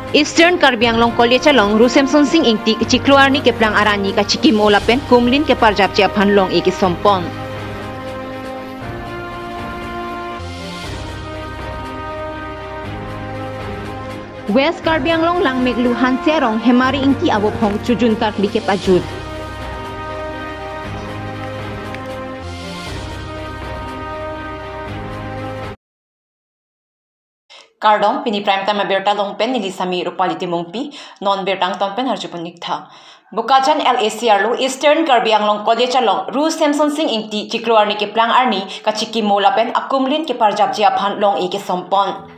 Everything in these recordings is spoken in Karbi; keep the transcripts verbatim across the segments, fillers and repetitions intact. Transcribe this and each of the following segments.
Eastern Karbi Anglong College along Ru Semsonsing Ingti chiklo arni keplang arni kachikimo lapen kumlin keparjapji aphan long-e kesompon. West Karbi Anglong Langmeklu Hanse arong Hemari Ingti avophong chojun karkli kepajut. Kardom, pini Prime Time abirta along pen neli Sami Rupali Timungpi, non birta angton pen arjupon iktha. Bokajan L A C arlo Eastern Karbi Anglong College along Ru Semsonsing Ingti chiklo arni keplang arni kachikimo lapen akumlin keparjapji aphan long-e kesompon.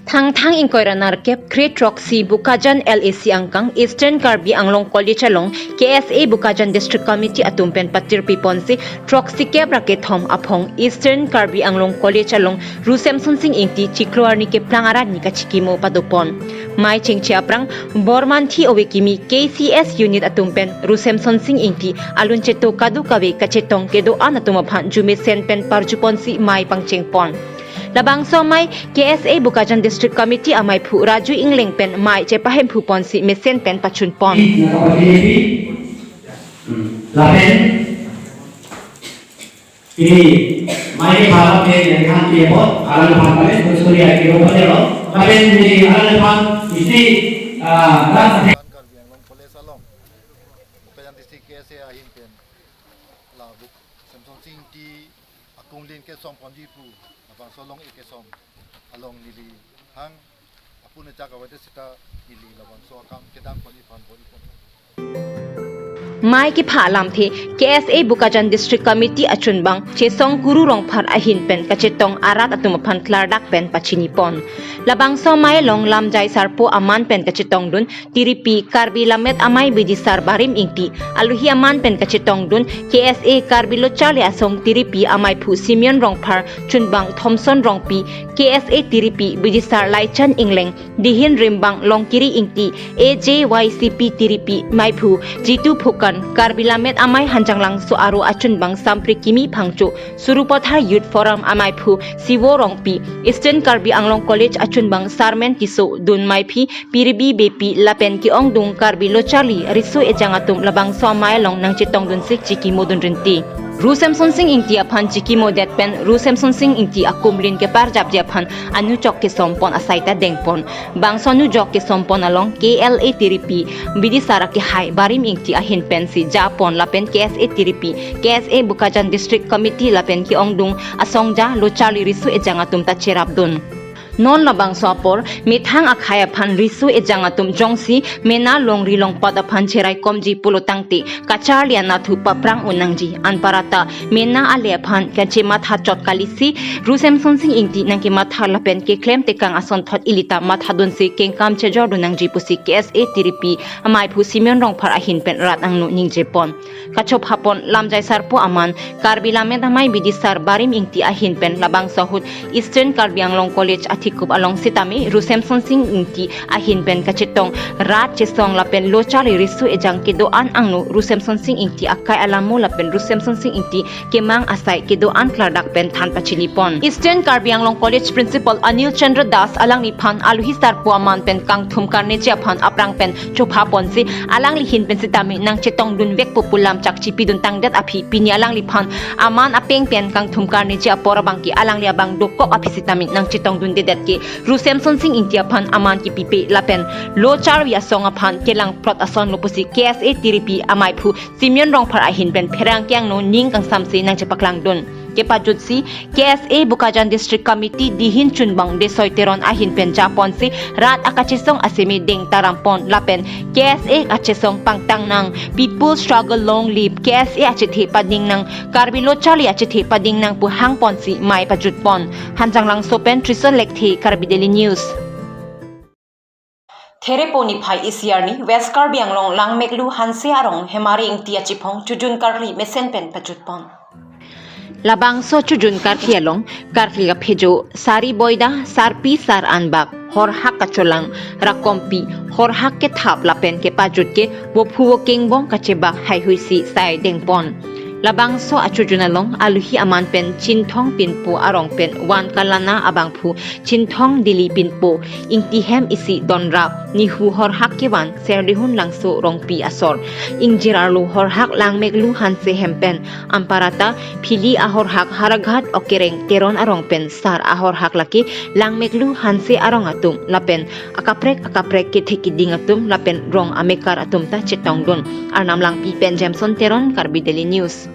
Thangthang ingkoi ra nerkep kre throksi Bokajan L A C angkang Eastern Karbi Anglong College along K S A Bokajan District Committee atum pen patirpi ponsi throksi kep ra kethom aphong Eastern Karbi Anglong College along Ru Semsonsing Ingti chiklo arni keplang arni kachikimo padopon. Mei chengche aphrang Bormanthi ove kimi K C S unit atum pen Ru Semsonsing Ingti alun cheto kadokave kachetong kedo-an atum aphan jumesen pen parjuponsi mei pangchengpon. Labangso amei K S A Bokajan District Committee ameiphu Raju Ingleng pen mei chepahemphu ponsi mesen pen pachunpon. Lapen ini mei kepha lapen yang khan dia bot alang phan kami khusus ya kiro pada lo. Lapen ini alang phan isi ah ras Karbi Anglong College along Bokajan District K S A ahin pen la Ru Semsonsing Ingti akumlin kesompon dipu labangso long-e kesom along neli hang apun ajak avete sita neli labangso akam kedam pon iphan pon ipon. Mei kepha alamthe K S A Bokajan District Committee achunbang Chesong Kuru Rongphar ahin pen kachetong arat atum aphan klardak pen pachinipon. Labangso mei along lamjai sarpo aman pen kachetongdun tiripi Karbi Lammet Amei Bidisar Barim Ingti, aluhi aman pen kachetongdun K S A Karbi Locharli Asong tiripi ameiphu Simeon Rongphar, chunbang Thomson Rongpi, K S A tiripi Bidisar Laichan Ingleng, dihin rimbang Longkiri Ingti, A J Y C P tiripi meiphu Jitu Phukan, Karbi Lammet Amei Hanjanglangso aro achunbang Sampri Kimi Phangcho, Sarupathar Youth Forum ameiphu Sivo Rongpi, Eastern Karbi Anglong College achunbang Sarmen Tisso, dun meiphi Pirbi Beypi lapen ke-ongdung Karbi Locharli riso ejang atum labangso amei along nangchetongdunsi chikimodun rinti. Ru Semsonsing Ingti aphan chikimodet pen Ru Semsonsing Ingti akumlin keparjapji aphan anuchok kesompon asai ta dengpon. Bangso anuchok kesompon along K L A tiripi Bidisar akehai Barim Ingti ahin pensi japon lapen K S A tiripi K S A Bokajan District Committee lapen ke-ongdung asongja Locharli riso ejang atum ta cherapdun. Non labangso apor methang akhei aphan riso ejang atum jongsi mena longri longpat aphan cheraikomji pulo tangte kacharli anatthu paphrang un nangji. Anparta mena ale aphan kachematha chot kalisi Ru Semsonsing Ingti nangkematha lapen keklem tekang asonthot ilita mathadunsi kengkam chejordun nangji pusi K S A tiripi ameiphu Simeon Rongphar ahin pen rat angno ningjepon. Kachophapon lamjai sarpo aman Karbi Lammet Amei Bidisar Barim Ingti ahin pen labangso ahut Eastern Karbi Anglong College athikup along sitame Ru Semsonsing Ingti ahin pen kachetong rat chesong lapen Locharli riso ejang kedo-an angno Ru Semsonsing Ingti akai alamo lapen Ru Semsonsing Ingti kemang asai kedo-an klardak pen than pachinipon. Eastern Karbi Anglong College Principal Anil Chandra Das alangliphan aluhi sarpo aman pen kangthum karneji aphan aphrang pen chophaponsi alangli ahin pen sitame nangchetongdunvekpo pu lamchak chipidun tangdet aphi pini alangliphan aman apeng pen kangthum karneji apor abangke alangli abang dokok aphi sitame nangchetongdundedet ke Ru Semsonsing Ingti aphan aman kipipe lapen Locharli Asong aphan kelangplot asonlo pusi K S A tiripi ameiphu Simeon Rongphar ahin pen pherangke angno ning kangsamse nangchepaklangdun. Kepajutsi K S A Bokajan District Committee dihin chunbang Desoi Teron ahin pen japonsi rat akachesong aseme deng tarampon lapen K S A kachesong pangtang nang, people struggle long live, K S A achethe pading nang, Karbi Locharli achethe pading nang pu hangponsi mei pajutpon. Hanjanglangso pen Trison Lekthe, Karbi Daily News. Therepo niphai isi arni West Karbi Anglong Langmeklu Hanse arong Hemari Ingti achiphong chojun karkli mesen pen pajutpon. Labangso chojun karkli along karkli kaphejo, sari boida, sarpi sar anbak, horhak kacholang, rakompi, horhak kethap lapen kepajut ke vophu vokengbong kachebak haihuisi sai dengpon. Labangso achojun along alohi aman pen Chinthong Pinpo arong pen Van Kalana abangphu Chinthong Dili Pinpo, Ingtihem isi Donrap, Nihu horhak kevan Serdihun Langso Rongpi asor, ingjir arlo horhak Langmeklu Hanse hem pen, anparta Phili ahorhak Haraghat Okereng Teron arong pen Sar ahorhak lake Langmeklu Hanse arong atum lapen akaprek akaprek kethe kiding atum lapen rong amekar atum ta chetongdun. Arnam Langpi pen Jameson Teron, Karbi Daily News.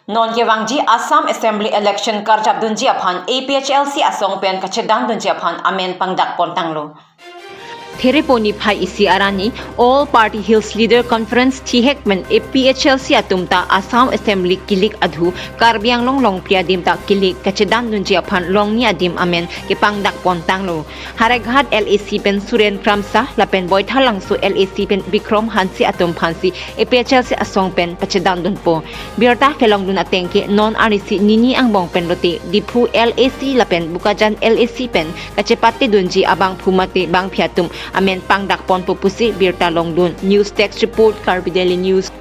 Non kevangji Assam Assembly election karjapdunji aphan A P H L C asong pen kachedandunji aphan amen pangdak pontanglo. Therepo niphai isi arni All Party Hills Leader Conference thihek pen A P H L C atum ta Assam Assembly kilik adhu Karbi Anglong Longpri adim ta kilik kachedandunji aphan longni adim amen kepangdak pontanglo. Haraghat L A C pen Suren Kramsa lapen Boithalangso L A C pen Bikrom Hanse atum aphansi A P H L C asong pen pachedandunpo. Birta kelongdun ateng ke non arnisi nini angbong pen lote Diphu L A C lapen Bokajan L A C pen kachepatedunji abangphu mate bangphi atum amen pangdak ponpo pusi birta longdun. News Desk Report, Karbi Daily News.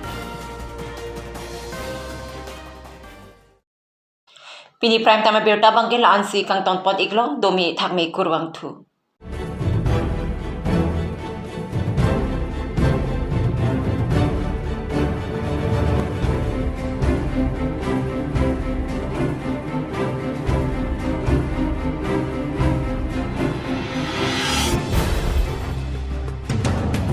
Pini Prime Time abirta abangke la-ansi kangton pon-iklo, domi thakme kurvangthu.